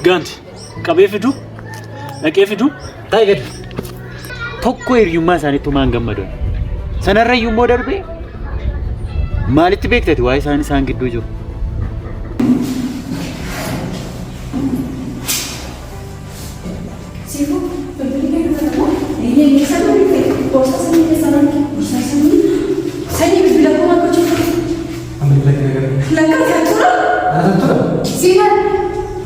Gaanti qabee fidu dhaqee fidu Taa'e gadi. Tokko hiriyummaa isaaniitti homaa hin gammadan. Sanarra iyyuu immoo darbee maalitti beektati waa'ee isaan isaan gidduu jiru? Siifuu bilbilli kee kana moo? Eeyyee eessa bilbilli kee? Boorsaa samii keessaa arge. Boorsaa samii. Sanyii bilbila koo maal gochuuf dhufe? An bilbila kee agarre. Lakkaa ati hattuudha? Ana hattuudha? Siifan.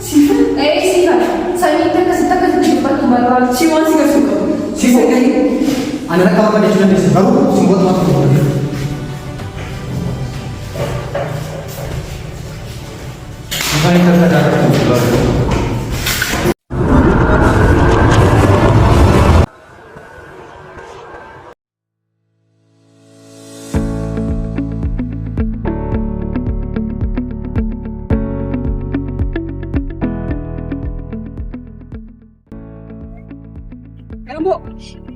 Siifan? Ee siifan. Sanyiitti akkasitti akkasitti dubbattu barbaadu. Si waan si galchuu qabu. Siifuu. Ani rakka barbaade jechuu dandeessa. Garuu simbootu maaf hin Afaan takka daakatu. Gamoo.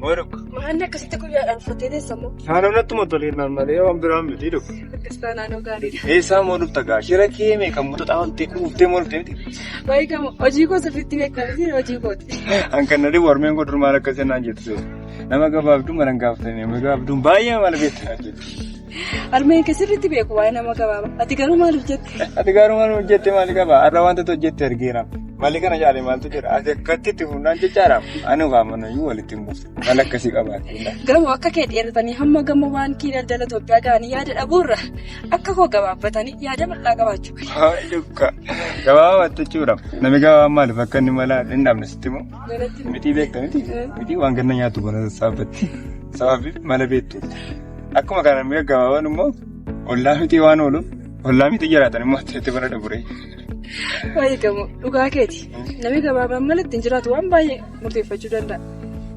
Moruk. Maanni akkasitti guyyaadhaan uffattee teessamoo? Naannoo natti tolee naan malee waan biraan miti dhufu. Akkas taanaan gaariidha. Eessaa moo dhufta gaa? Shira kee meeqa muxuxaa oltee dhuftee moo dhuftee miti? Baay'ee gamoo hojii koo sirriitti beekamti hojii kooti. An kan na dhibu harmeen koo dur maal akkasii naan jettu seera. Nama gabaabduu mana hin gaafatanii nama gabaabduun baay'ee mala beektu naan jettu. Harmeen kee sirriitti beeku waa'ee nama gabaabaa. Ati garuu maal hojjette? Ati garuu maal hojjette maali qaba? Har'a wanta hojjette argeera. Maali kana caale maaltu jira? Ati akkatti itti fuudhaan jechaadha. Ani waamanayyuu walitti hin buusu. Maal akkasii qabaate? Gamoo akka kee dheeratanii hamma gamoo baankii daldala Itoophiyaa ga'anii yaada dhabuurra akka koo gabaabbatanii yaada bal'aa qabaachuu. Dukka. Gabaabaa jechuudha. Namni gabaabaa maaliif akka inni mala hin dhabne sitti himu? Mitii beekta miti? Mitii waan ganna nyaattu bona sassaabbatti. Sababii mala beektu. Akkuma kana namni gabaabaan immoo ollaa mitii waan ooluuf ollaa mitii jiraatan immoo itti bara dhabure. Baay'ee gamoo dhugaa keeti. Namni gabaabaan mala ittiin jiraatu waan baay'ee murteeffachuu danda'a.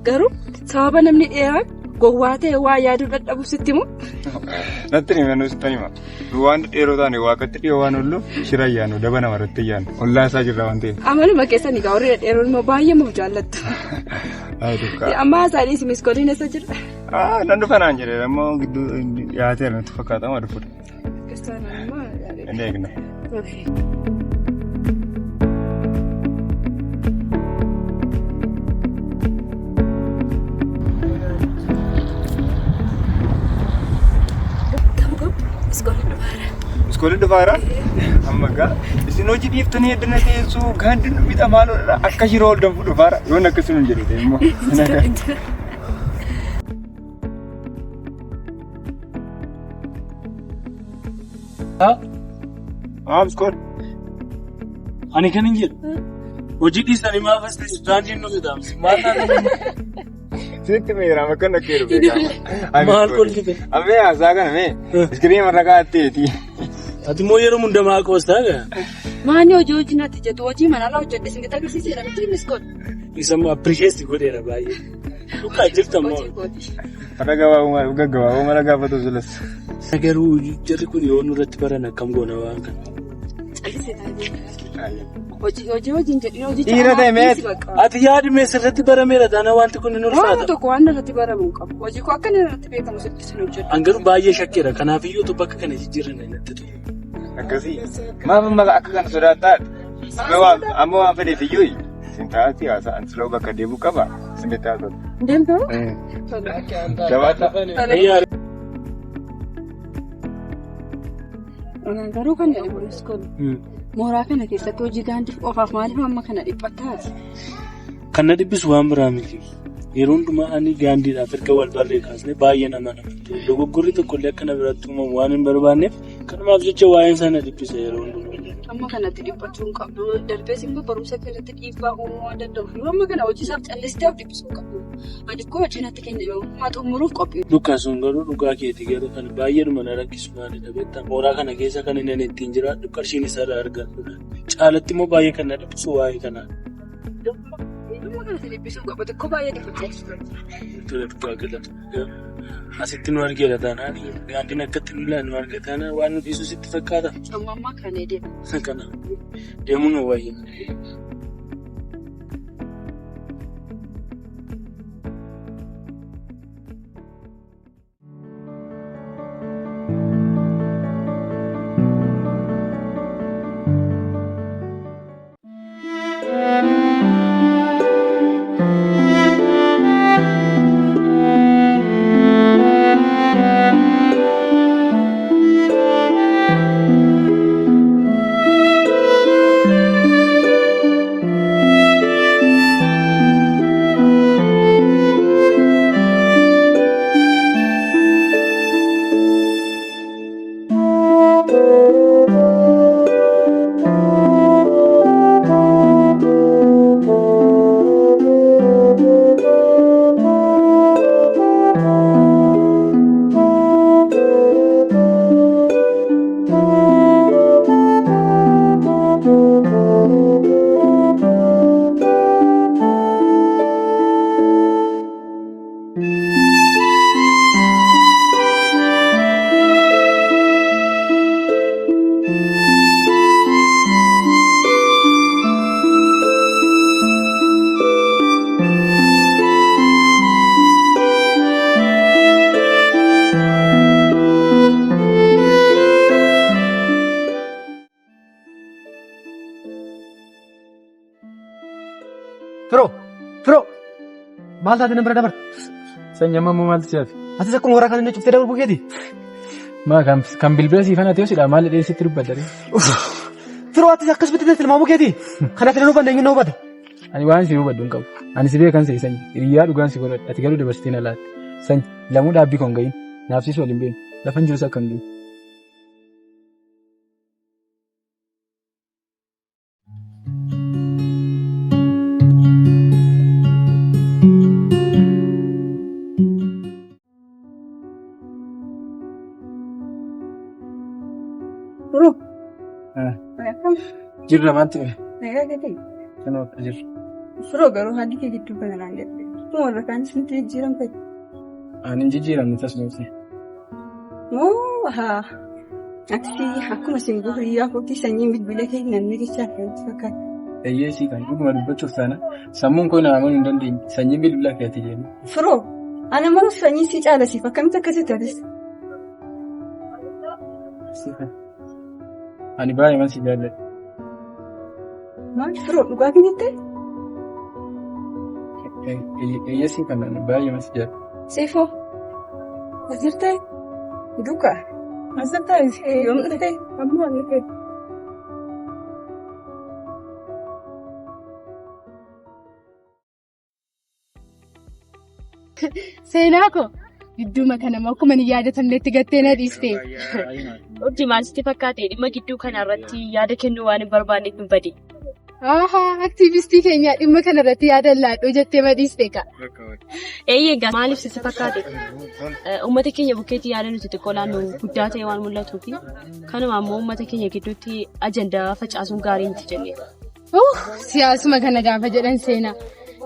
Garuu sababa namni dheeraan gowwaa ta'e waa yaaduu dadhabu sitti himu. Natti hima nuti sitti hima. Waan dheeroo taane waaqatti dhiyoo waan oolluuf shira yaanu daba namarratti yaanu ollaa isaa jirra waan ta'eef. Amaluma keessan egaa warri dhedheeroon immoo baay'ee muuf jaallattu. Amma haasaan isinis koliin eessa jira? Nan dhufa naan jedhe ammoo gidduu dhiyaateera natti fakkaata amma dhufudha. Inni eegna. Iskoolii dhufaara. Amma gaa isin hojii dhiiftanii heddina teessuu gaandi nu miidha maaloo akka shiroo ol danfu dhufaara yoon akkasuma hin jedhu ta'e immoo. Iskool. Ani kan hin jedhu. Hojii dhiisanii maaf as teessu daandiin nu fitaamsi. Maal taatanii? Sitti meera bakka akka jiru beekama. Maal kolfite? Ammee haasaa kana mee iskiriin irra kaa'atteeti. Ati immoo yeroo hundumaa qoostaa gaa? Maanni hojii hojii natti jettu hojii manarraa hojjedhe isin agarsiiseera miti miskoon. Isa immoo appirisheessi godheera baay'ee. Dhugaa jirta immoo. Hojii kooti. Har'a gabaabuma gaggabaaboo mala gaafatu sulas. Garuu jarri kun yoo nurratti baran akkam goona waan kana. Callisee taa'ee. Hojii hojii hojiin jedhin hojii Dhiira ta'e mee? Ati yaadi mee sirriitti barameera taana wanti kun hin Waan ulfaata. tokko waan irratti baramu hin qabu. Hojii koo akka inni irratti beekamu sitti sin hojjedhu. An garuu baay'ee shakkeera. Kanaafiyyuu utuu bakka kana jijjiirran natti tolu. Akkasii. Maaf amma akka kana sodaattaa? Amma waan fedheef iyyuu isin taa'atii haasaa an siloo bakka deebi'u qaba. Isin bitti haasa'u. Deemtuu? Jabaata. Ayyaa Garuu kan jedhu kunis kun mooraa kana keessatti hojii gaandiif qofaaf maaliif amma kana dhiphattaati? Kan na dhiphisu waan biraa miti. Yeroo hundumaa ani gaandiidhaaf erga wal barree kaasnee baay'ee nama namatti. Dogoggorri tokkollee akka na biratti uumamu waan hin barbaanneef kanumaaf jecha waa'een isaa na dhiphisa yeroo hundumaa. Amma kanatti dhiphachuu hin qabdu. Darbees immoo barumsa keessatti dhiibbaa uumuu waan danda'uuf yeroo amma kana hojii isaaf callistee of dhiphisuu hin qabdu. Ani koo hojii natti kenne yoo xumuruuf qophii. Dukkaasuun garuu dhugaa keeti garuu kan baay'eedhuma na rakkisu maalidha beektaa mooraa kana keessa kan inni ittiin jiraadhu qarshiin isaarraa argadudha. Caalatti immoo baay'ee kan na dhiphisu waa'ee kanaa. Amma kanatti dhiphisuu qabu xiqqoo baay'ee dhiphachuu. Tole dhugaa galata. Asitti nu argeera taanaan gaandiin akkatti nu ilaalu nu arga taanaan waan nu dhiisu sitti fakkaata. Amma ammaa kana deema. Kana deemuun nu wayya. Firoo! Firoo! Maal taate na bira dabarte? Sanyii amma immoo maaltu si hafe? Atis akkuma warra kaanii na cuftee darbuu keeti? Maa kan kan bilbila siif ana ta'e sidha maal jedhee sitti dubbadha ree? Firoo atis akkasumatti na tilmaamuu keeti? Kan ati na hubanne eenyuun na hubata? Ani waan si hubadhu hin qabu. Ani si beekan se'e sanyi. Hiriyyaa dhugaan si godhadhe. Ati garuu dabarsitee na laatte. Sanyi lamuu dhaabbii koo hin gahin. Naaf siis wal hin beeknu. Lafan jirus akka hin duune. Firoo. Jirra maaltu dhufe? Nagaa keetii? Kanuma akka jirra. Firoo garuu haalli kee gidduu kana naan jedhe. Akkuma warra kaanis nutti jijjiiramte. Ani hin jijjiiramne tasuma ibsee. Moo haa ati akkuma simboo hiriyaa kootii sanyiin bilbila kee namni jechaa kan itti fakkaata. Eeyyee sii kan dhuguma dubbachuuf taana sammuun koo na amanuu hin dandeenye sanyiin bilbila keeti jenna. Firoo ana maruuf sanyii si caala siif akkamitti akkasitti atis? Sii kan. Ani baay'eeman si jaalladha. Maal firoo dhugaa kan jettee? Eeyyee sii kan baay'eeman si jaalladha. Siifoo as jirtee? Duukaa as jirtee? Yoom dhuftee? Ammoo ani dhufe. Seenaa koo gidduuma kana immoo akkuma hin yaadatamnetti gattee na dhiiste. Urji maal sitti fakkaate dhimma gidduu kana irratti yaada kennuu waan hin barbaanneef hin bade. Ahaa aktiivistii keenya dhimma kana irratti yaada laadhuu jettee ma dhiiste ka. Eeyyee egaa maaliif sitti fakkaate uummata keenya bukkeetti yaada nuti xiqqoo laannu guddaa ta'e waan mul'atuu fi kanuma ammoo uummata keenya gidduutti ajandaa facaasuun gaarii miti jennee. Siyaasuma kana gaafa jedhan seenaa.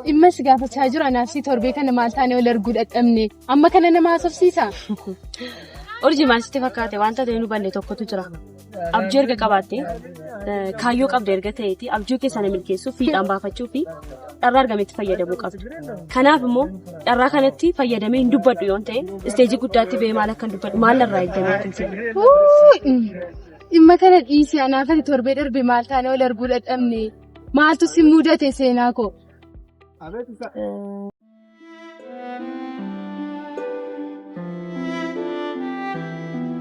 Dhimma si gaafachaa jiru anaaf si torbee kana maal taanee wal arguu dadhabne. Amma kana nama haasofsiisa. Urjii maal sitti fakkaate wanta ta'e nu banne tokkotu jira. Abjuu erga qabaatte kaayyoo qabda erga ta'eeti abjuu kee sana milkeessuuf fiixaan baafachuu fi carraa argametti fayyadamuu qabda. Kanaaf immoo carraa kanatti fayyadamee hin dubbadhu yoon ta'e isteejii guddaatti ba'ee maal akka hin dubbadhu maal irraa eeggamee akka Dhimma kana dhiisii anaaf ati torbee darbe maal taanee wal arguu dadhabne. Maaltu si mudate seenaa koo?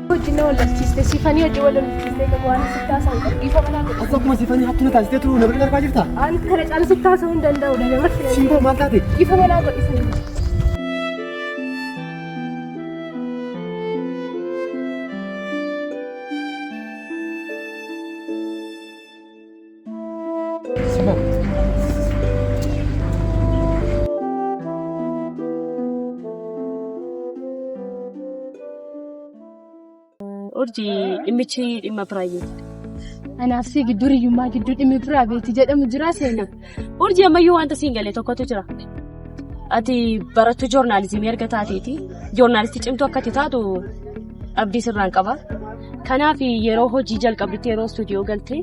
Hojii na wallalchiiste siifanii hojii wallalchiiste qabu waan sitti haasa'u qabu dhiifama naa godhi. Akkuma siifanii hattuu na taasistee turuu na bira darbaa jirta. Ani kana caalu sitti haasa'uu hin danda'u na dabarsi. Simboo maal taate? Dhiifama naa godhi sanyii. Simboo. Urji dhimmichi dhimma piraayiveeti. Anaaf si gidduu riyyummaa gidduu dhimmi piraayiveetii jedhamu jira seena. Urji ammayyuu wanta siin galee tokkotu jira. Ati barattuu joornaalizimii erga taateeti joornaalistii cimtuu akka ati taatu abdii sirraan qaba. Kanaaf yeroo hojii jalqabdutti yeroo istuudiyoo galtee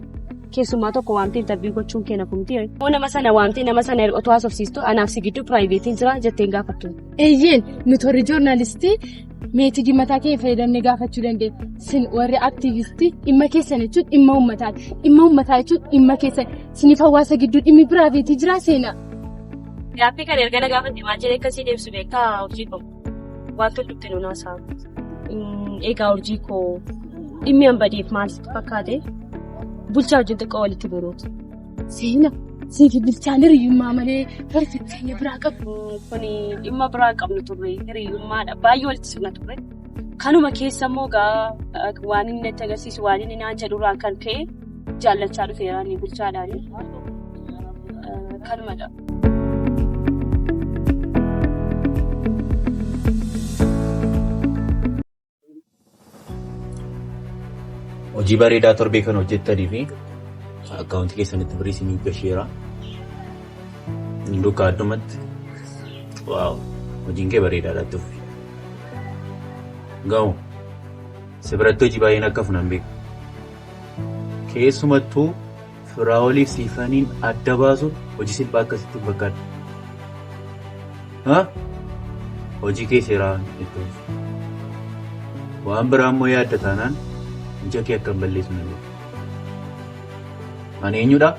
keessummaa tokko waamtee intarviiyuu gochuun kee nafu miti. Immoo nama sana waamtee nama sana otoo haasofsiistu anaaf si gidduu piraayiveetiin jira jettee hin gaafattu. Eeyyeen nuti warri joornaalistii meetigii mataa keenya fayyadamnee gaafachuu dandeenya. Sin warri aktiivistii dhimma keessan jechuun dhimma uummataati. Dhimma uummataa jechuun dhimma keessan. Siniif hawaasa gidduu dhimmi piraayiveetii jira seenaa. Gaaffii kana erga na gaafatte maal jedhee akkasii deebisu beektaa hojii koo. Wanti hundumti nuun haasa'a. Egaa hojii koo dhimmi an badeef maal sitti fakkaate bulchaa wajjin xiqqoo walitti buruuti. Seena siifi bilchaan hiriyyummaa malee fakkeenya biraa qabu. Kuni dhimma biraa qabnu turre hiriyyummaadha baay'ee walitti sirna turre. Kanuma keessa immoo gaa waan inni natti agarsiisu waan inni naan jedhurraan kan ka'e jaallachaa dhufeera inni bulchaadhaani. Kanumadha. Hojii bareedaa torbee kan hojjettanii fi akkaawuntii keessanitti birrii isinii gasheera. Duukaa addumatti. Waaw hojiin kee bareedaadha itti fufi. Gahu si biratti hojii baay'een akka funan beeku. Keessumattuu Firaa'oliif Siifaniin adda baasuun hojii silphaa akkasitti hin fakkaatu. Ha? Hojii kee seeraan itti fufi. Waan biraa immoo yaadda taanaan ija kee akka hin balleessu na beeku. Ani eenyudha?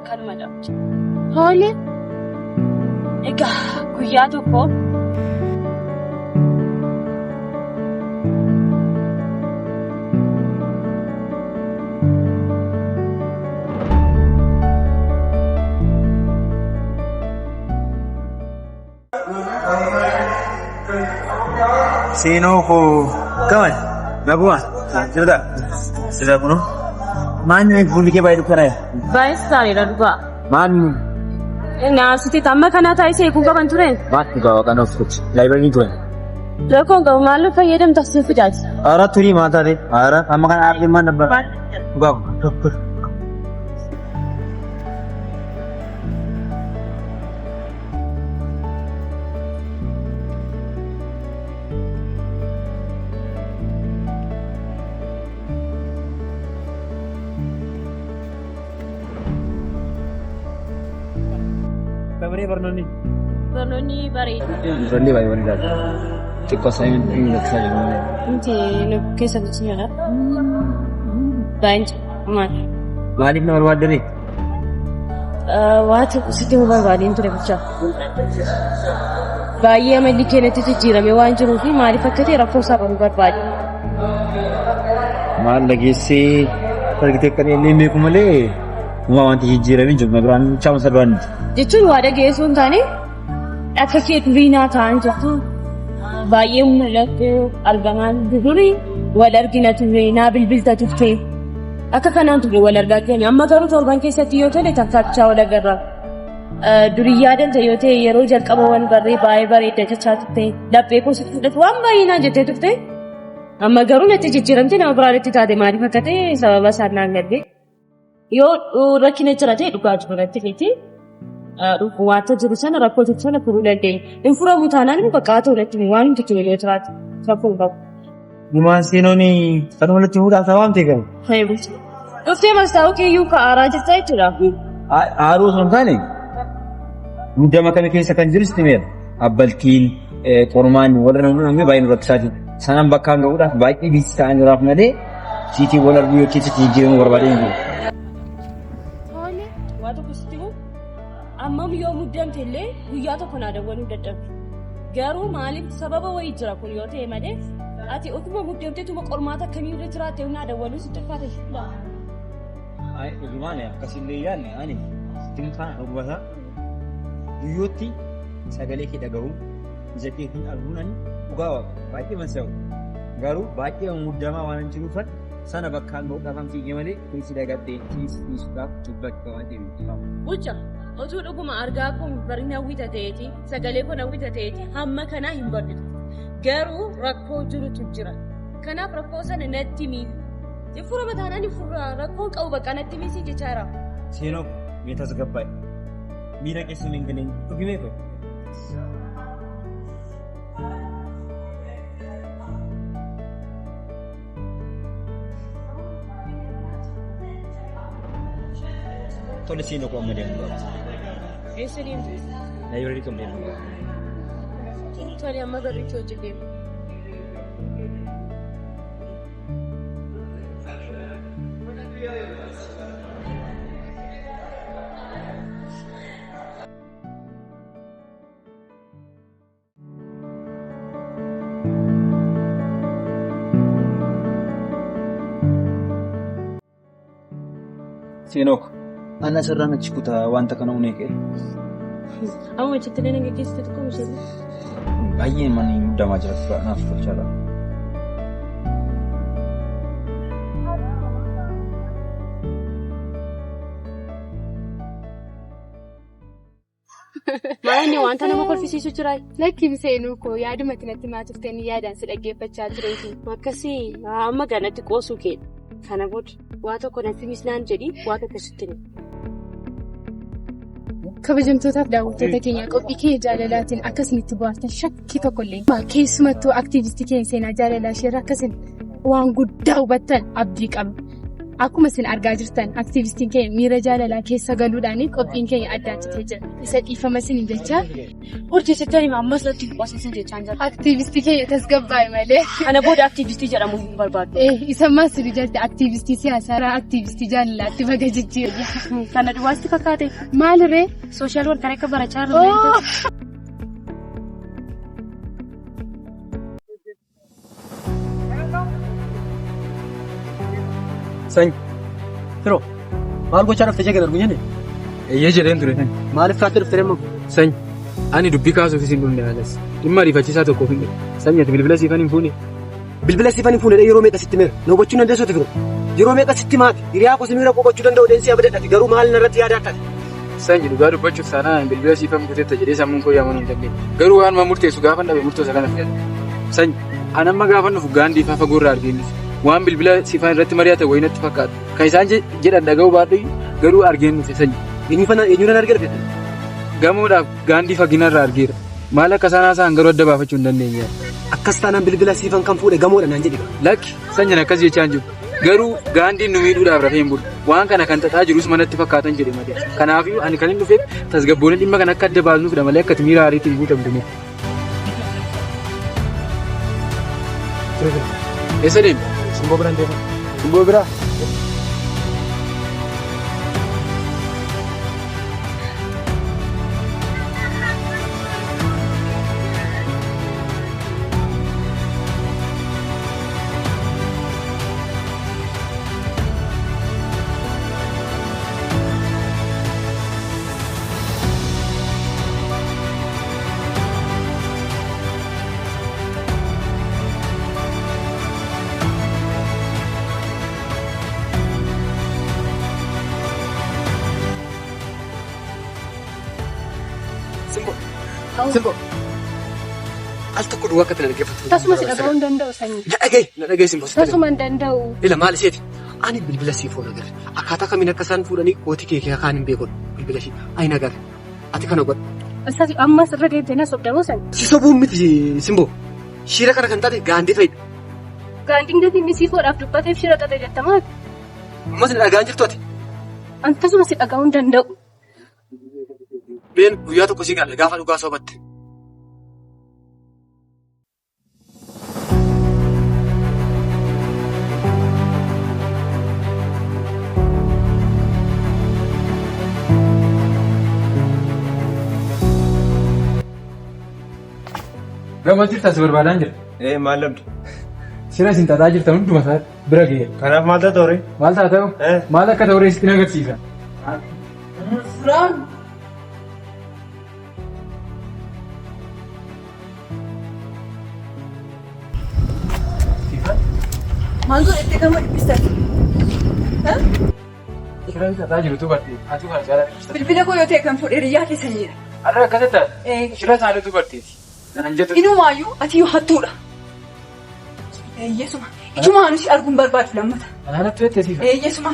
Kanumadha. Tole. Egaa guyyaa tokko Seenoo koo gaman naguma jirta sida kunu maanni fuulli kee baay'ee dukkanaa Baay'ee saaniidha dhugaa. maanni Naasiti amma kana taa'ee eeguu qaban ture. maal dhugaa waaqaan of gochi laayibrarii ture. Rakkoon qabu maal fayyadamta siin fidaati. Ara turii maal taate ara amma kana aarri maal dabba dhugaa kun. Babaree barnoonni. Barnoonni bareeda. Ijoollee baay'ee bareedaadha. Xiqqoo isaa inni lakkisaa jiru malee. Nuti nu keessa bulchinyadha. Baay'ee maal? Maaliif na barbaaddanii? Waa tokko sitti himuu barbaadeen ture bulchaa. Baay'ee amalli keenyatti jijjiirame waan jiruuf maaliif akka ta'e rakkoo isaa baruu barbaade. Maal dhageessee argitee akka inni beeku malee uumaa wanti jijjiiramee jiru na biraan chaama sadaan miti. Jechuun waa dhageessuu hin taane akka kee durii naa ta'an jirtu baay'ee mul'atu argamaan durii wal argina turre naa bilbilta turte akka kanaan turre wal argaa turre amma garuu torban keessatti yoo tole takkaachaa wal agarra. Durii yaadanta yoo ta'e yeroo jalqaba wal barree baay'ee bareedda jechaa turte laphee koo sitti fudhatu waan baay'ee naan jettee turte amma garuu natti jijjiiramte nama biraan itti taate maaliif akka ta'e sababa isaan naan galle yoo rakkina jira ta'e dhugaa jiru natti miti. Wanta jiru sana rakkoo jiru sana furuu dandeenya. Hin furamu taanaan immoo bakka haa ta'u natti waan hundi keenya yoo jiraate rakkoo hin qabu. Gumaan seenoon kan walitti fuudhaaf ta'aa ta'e galu. Dhuftee mastaa'uu iyyuu ka'aaraa jirta jechuudha. Aaruu osoo hin taane muddama kana keessa kan jirus ni meera. Abbaltiin qormaan warra namoonni baay'ee nu rakkisaa jiru. Sanaan bakkaan ga'uudhaaf baay'ee biisi ta'an jiraaf malee siitii wal arguu yoo keessatti jijjiiramuu barbaadee hin jiru. Tole waa tokko sitti himu ammam yoo muddamte illee guyyaa tokko naa dawwaluu dadhabde. Garuu maaliif sababa wayii jira kun yoo ta'e malee ati ofuma muddamteetuma qormaata akkamii irra jiraatte naa dawwaluu sitti ulfaata jechuudha. Dhugumaan akkasillee yaadne ani timtaan dhugumata guyyootti sagalee kee dhaga'uun ija keetiin arguun ani dhugaa waaqa baay'ee mansa'u garuu baay'ee muddamaa waan hin jiruufan sana bakkaan ga'uudhaaf an fiigee malee keessi dagadhee keessi dhiisuudhaaf dubbatti waan deemu. Bulcha otuu dhuguma argaa kun barinni hawwita ta'eeti sagalee kun hawwita ta'eeti hamma kanaa hin barritu. Garuu rakkoo jirutu jira. Kanaaf rakkoo sana natti himi. Furama taanaan furraa rakkoon qabu bakka natti himi si jechaa jira. Seenoo mee tasgabbaa'e miira keessa hin galeen dhugimee koo. Tole seenoo koo amma deemu qaba. Eessa deemtu? Laayibrarii kam deemu qaba. Tole amma barriitti hojii deemu. Seenoo ana asirraan achi kutaa wanta kana hunee ka'e. Amma achitti illee nan geggeessite tokko mishee. Baay'ee manni muddamaa jira naaf tolchaadha. Maal wanta nama kolfisiisu jira? Lakki seenuu koo yaaduma natti maa turtee yaadaan si dhaggeeffachaa tureeti. Akkasii amma ganatti qoosuu keedha. Kana booda waa tokko natti misnaan jedhi waa tokko sitti himi. Kabajamtootaaf daawwattoota keenya qophii keenya jaalalaatiin akkasinitti bohaartan shakkii tokko illee. Keessumattuu aktiivistii keenya seenaa jaalalaa isheerraa akkasin waan guddaa hubattan abdii qabna. Akkuma isin argaa jirtan aktiivistiin keenya miira jaalalaa keessa galuudhaan qophiin keenya addaan citee jira. Isa dhiifama isiniin jecha. Urjii sitti hima ammas natti hin qoosisin jechaan jira. Aktiivistii keenya tasgabbaa'e malee. Kana booda aktiivistii jedhamu hin barbaadu. Isa ammaas sirrii jirti aktiivistii siyaasaa aktiivistii jaalalaatti baga jijjiirra. Kana duwwaasti fakkaate. Maalirree? Sooshaal workar akka barachaa jirru. Sanyi. Firoo maal gochaa dhufte jee gad argu jenne? Eeyyee jedheen ture. Maaliif kaattee dhufte deemu? Sanyi. Ani dubbii kaasuuf isin dhumne alas. Dhimma ariifachiisaa tokkoof hin dhufe. Sanyi ati bilbila siifan hin fuune. Bilbila siifan hin fuune yeroo meeqa sitti meera? Na hubachuu hin dandeessuuti firoo. Yeroo meeqa sitti maati? Hiriyaa koo si miira koo hubachuu danda'u deensii abdadhati garuu maal narratti yaada akkati? Sanyi dhugaa dubbachuuf taanaan ani bilbila siifan butetta jedhee sammuun koo yaamanu hin dandeenye. Garuu waan murteessu gaafan dhabe murtoo isa kana filadhe. Sanyi an amma gaafan dhufu gaandii faa fagoorraa argee hin dhufu. Waan bilbila siifan irratti mari'atan wayii natti fakkaata. Kan isaan jedhan dhaga'uu baadhu garuu argeen dhufe sanyi. Eenyuun argee dhufte? Gamoodhaaf gaandii faginarraa argeera. Maal akka isaan haasa'an garuu adda baafachuu hin dandeenye. Akkas taanaan bilbila siifan kan fuudhe gamoodha naan jedhi. Lakki sanyiin akkas jechaa hin jiru. Garuu gaandiin nu miidhuudhaaf rafee hin bulu. Waan kana kan xaxaa jirus manatti fakkaatan jedhe malee. Kanaafiyyuu ani kan hin dhufeef tasgabboonee dhimma kana akka adda baasnuufidha malee akka ati miira aariitiin guutamtu miti. Eessa deemta? Simboo biraan deema. Simboo biraa? Simbo. Simbo. Al tokko duwwaa akka itti na dhaggeeffattu. Tasuma si dhaga'uu hin danda'u sanyii. Na dhaga'i, na dhaga'i Simbo. Tasuma hin danda'u. Ila maal isheeti? Ani bilbila sii fuuna agarre. Akkaataa kamiin akka isaan fuudhanii kootii kee kee kaan hin beekun bilbila ishii. Ani nagarre. Ati kana godhu. Asas ammas irra deebitee na sobdamoo sanyii. Si sobuun miti Simbo. Shiira kana kan taate gaandii fa'i. Gaandiin gatii inni sii fuudhaaf dubbateef shira xaxe jettamaa. Ammas na dhagaan jirtu ati. Ani tasuma si dhaga'uu hin danda'u. Been guyyaa tokko si galle gaafa dhugaa sobatte. Gamoo jirta si barbaadaan jira. Ee maal dhabde? Sira isin xaxaa jirtan hunduma isaa bira ga'e. Kanaaf maal taata horee? Maal taata? Maal akka ta'u sitti agarsiisa. Firaan. Maal godhattee gama dhiphistati? Sira isin xaxaa jirutu bartee. Atu kana caalaa dhiphista. Bilbila koo yoo ta'e kan fuudhe hiriyyaa keessaniidha. Har'a akkasitti taate. Shira isaaniitu barteeti. Naan jettu. Inumaayyuu ati yoo hattuudha. Eeyyesuma. Ijumaan si arguun barbaadu lammata. Anaan hattuu jettee siif. Eeyyesuma.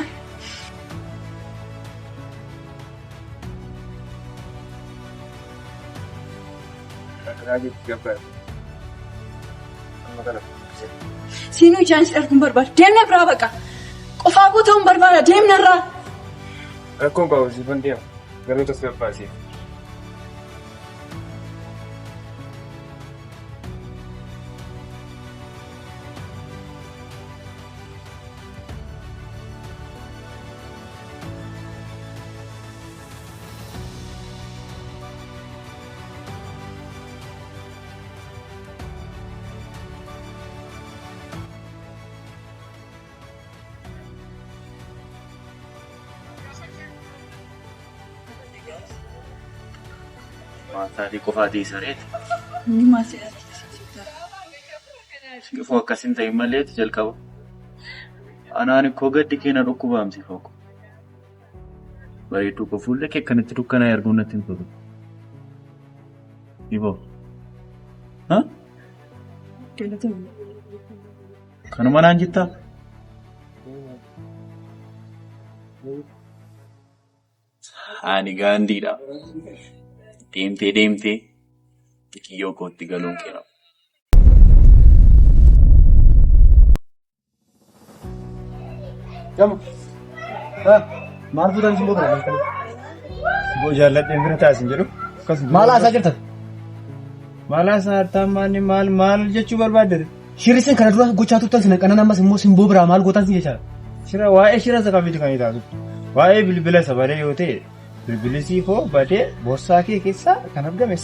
Siinuu ijaan si arguun barbaadu. Deemna biraa baqa. Qofaa koo ta'uun barbaada. Deemna irraa. Rakkoon qabu siifan deema. Garuu tasgabbaasiif. Maataatii qofaatii sareeti. Inni maal jedha? Qifoo akkas hin ta'in maleeti jalqaba. Anaan ikkoo gaddi kee na dhukkubaamsi fooko. Bareedduu koo fuulli kee akkanatti dukkanaa'e arguun natti hin tolu. Iboo. Ha? Kanuma naan jettaa? Ani gaandiidha. Deemtee deemtee kiyyoo kootti galuun kee nama. Gama. Maal fuutan simboo kana? Simboo jaalladheen bira taasin jedhu. Maal haasaa jirtan? Maal haasaa jirtan maal maal maal jechuu barbaadde? Shirri isin kana dura gochaa turtan sin qanan ammas immoo simboo biraa maal gootan sin jechaa? Shira waa'ee shira isa kamiitu kan taatu? Waa'ee bilbila isa badee yoo ta'e bilbilli siifoo badee boorsaa kee keessaa kan argame.